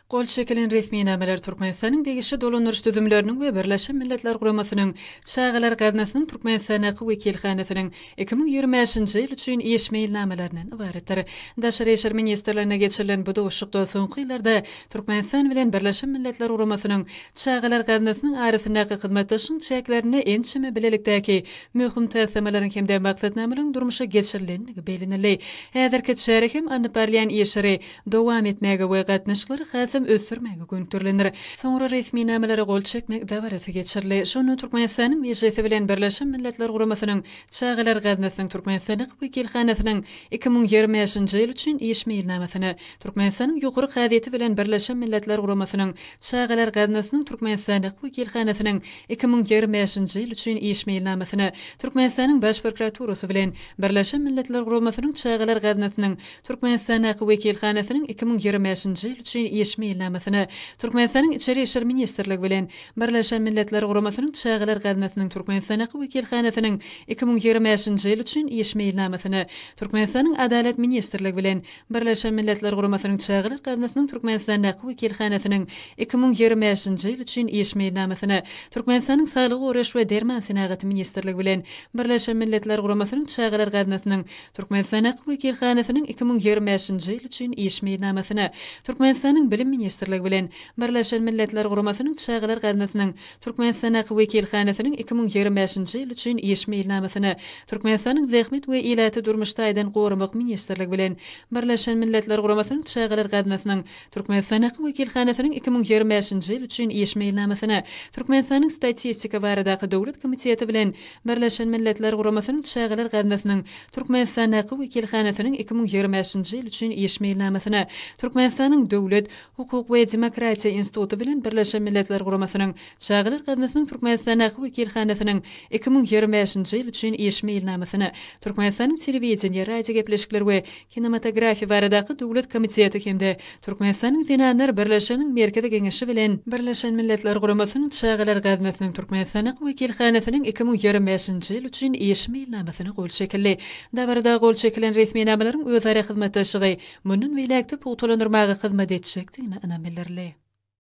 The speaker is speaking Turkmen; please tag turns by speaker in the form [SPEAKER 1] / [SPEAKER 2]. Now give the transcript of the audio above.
[SPEAKER 1] Gol çekilen resminamalar Türkmenistanyň degişli dolandyryş düzümleriniň we Birleşen Milletler Guramasynyň Çagalar gaznasynyň Türkmenistandaky wekilhanasynyň 2025-nji ýyl üçin iş meýilnamalaryndan ybaratdyr. Daşary işler ministrliginde geçirilen bu duşuşykda soňky ýyllarda Türkmenistan bilen Birleşen Milletler Guramasynyň Çagalar gaznasynyň arasyndaky hyzmatdaşlygyň çäklerinde ençeme bilelikdäki möhüm taslamalaryň hem-de maksatnamalaryň durmuşa geçirilendigi bellenildi. Häzirki çäre hem alnyp barylýan işleri dowam etmäge we gatnaşyklary hasam ösdürmäge gönükdirilendir. Soňra resminamalara gol çekmek dabarasy geçirildi. Şonda Türkmenistanyň Mejlisi bilen Birleşen Milletler Guramasynyň Çagalar gaznasynyň Türkmenistandaky wekilhanasynyň 2025-nji ýyl üçin iş meýilnamasyna, Türkmenistanyň Ýokary kazyýeti bilen Birleşen Milletler Guramasynyň Çagalar gaznasynyň Türkmenistandaky wekilhanasynyň 2025-nji ýyl üçin iş meýilnamasyna, Türkmenistanyň Baş prokuraturasy bilen Birleşen Milletler Guramasynyň Çagalar gaznasynyň Türkmenistandaky wekilhanasynyň 2025-nji ýyl üçin iş meýilnamasyna, Türkmenistanyň Içeri işler ministrligi bilen Birleşen Milletler Guramasynyň Çagalar gaznasynyň Türkmenistandaky wekilhanasynyň 2025-nji ýyl üçin iş meýilnamasyna, Türkmenistanyň Adalat ministrligi bilen Birleşen Milletler Guramasynyň Çagalar gaznasynyň Türkmenistandaky wekilhanasynyň 2025-nji ýyl üçin iş meýilnamasyna, Türkmenistanyň Saglygy goraýyş we derman senagaty ministrligi bilen Birleşen Milletler Guramasynyň Çagalar gaznasynyň Türkmenistandaky wekilhanasynyň 2025-nji ýyl üçin iş meýilnamasyna, Türkmenistanyň Bilim ministrligi bilen Birleşen Milletler Guramasynyň Çagalar gaznasynyň Türkmenistandaky wekilhanasynyň 2025-nji ýyl üçin iş meýilnamasyna, Türkmenistanyň Zähmet we ilaty durmuş taýdan goramak ministrligi bilen Birleşen Milletler Guramasynyň Çagalar gaznasynyň Türkmenistandaky wekilhanasynyň 2025-nji ýyl üçin iş meýilnamasyna, Türkmenistanyň Statistika baradaky döwlet komiteti bilen Birleşen Milletler Guramasynyň Çagalar gaznasynyň Türkmenistandaky wekilhanasynyň 2025-nji ýyl üçin iş meýilnamasyna, Türkmenistanyň Döwlet, hukuk we demokratiýa instituty bilen Birleşen Milletler Guramasynyň Çagalar gaznasynyň Türkmenistandaky wekilhanasynyň 2025-nji ýyl üçin iş meýilnamasyna, Türkmenistanyň Telewideniýe, radiogepleşikler we Kinematografiýa baradaky döwlet komiteti hem-de Türkmenistanyň Zenanlar birleşiginiň Merkezi Geňeşi bilen Birleşen Milletler Guramasynyň Çagalar gaznasynyň Türkmenistandaky wekilhanasynyň 2025-nji ýyl üçin iş meýilnamasyna gol çekildi. Dabarada gol çekilen resminamalaryň özara hyzmatdaşlygy mundan beýläk-de pugtalandyrmaga hyzmat etjekdigine ynam bildirildi.